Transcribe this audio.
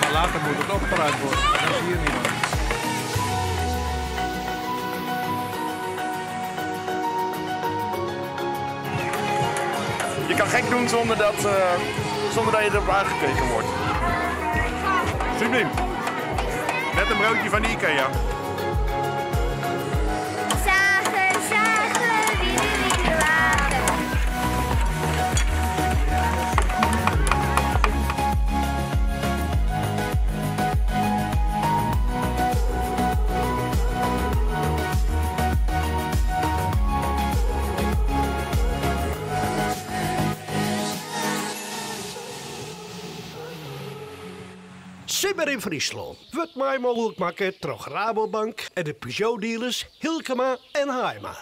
Maar later moet het opgeruimd worden. Dat is hier niemand. Je kan gek doen zonder dat je erop aangekeken wordt. Subliem. Net een broodje van de Ikea. Zagen, zagen, wielen, wielen, wagen. Simmer yn Fryslân wurdt mei mooglik makke troch Rabobank en de Peugeot-dealers Hylkema en Haima.